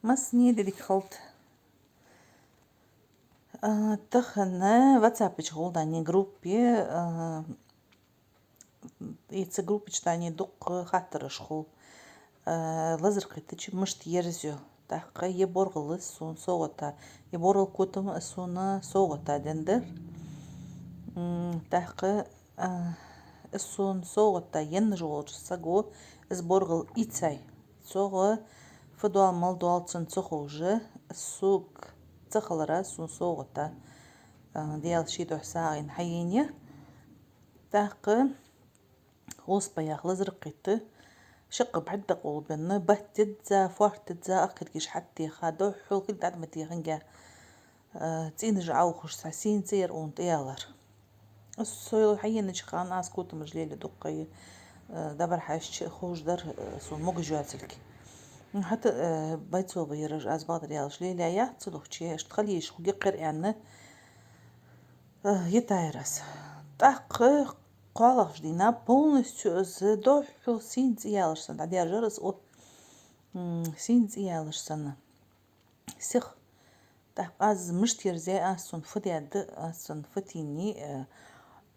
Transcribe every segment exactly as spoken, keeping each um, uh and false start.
Массане а дика хилда. А, тахан WhatsApp-ача гӀолла дӀадаьнна группе, а, и цу группе чу дӀадаьнна дукха хаттараш хул. А, лазар кхийтача мишта ерзаю. ТӀаккха ер боргӀал сона совгӀата, ер боргӀал котам сона совгӀата деннадар. М, тӀаккха, а, из сона совгӀата енна волча саго из боргӀал ийцай. Цох фу доал, мала доал цунна ца ховш, сога ца хилара сона совгӀата, а, Даьла ший духьа сагӀийна хьаеннай. ТӀаккха хӀоз паяхь лазар кхийтта, шаккха бӀарг дӀакъовлабенна, баттадизза, фоартадизза, ахкаргаш хьаттеха, духхьал хӀама дӀа ма теханга, а, цӀийнаш Ӏоухаш, цхьа сийна ца яр укхун тӀаялар. Со хьаеннача хана аз котамаш лелаю дукха, а, дабар хьаьшача ховш дар, а, сона могаш йоацилга. ХӀаьта, а, бойцовый ераш аз бакъдар аьлча лелаяьяц, цудухьа иштта хила йиш хургья кхер аьнна, а, йитаяр аз. ТӀаккха кхоалагӀча дийнахьа полностью из духхьал сийна цӀи ялаш санна дӀадаьржар из, о, м, сийна цӀи ялаш санна. Сиха. ТӀаккха аз мишта ерзай, аз цунна фу даьд, аз цунна фу тийна, э,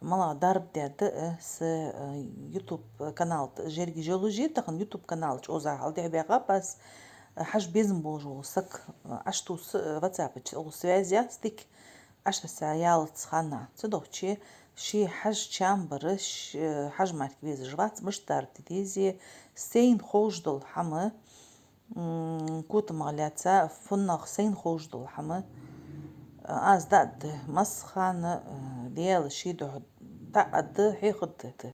малагӀа дарба даьд, э, са, э, YouTube канал тӀа, жӀаргаш йолаш я тахан YouTube канал чу оза хьалдехьабаьхаб аз, э, хьажа безам болаш вола саг, э, Ӏаш тувса, э, WhatsApp-ача, оаха связь яц дика, Ӏаш тувса ялац хана. Цудухьа ший хьажа чам бар, ш-, э, хьажа мара везаш вац, мишта дарба де деза, сайна ховш дола хӀама, м, котамах лаьца, фуннагӀа сайна ховш дола хӀама, а, аз дӀаоттаду массахана, а, Даьла ший духьа дӀаоттаду, хьехаргда.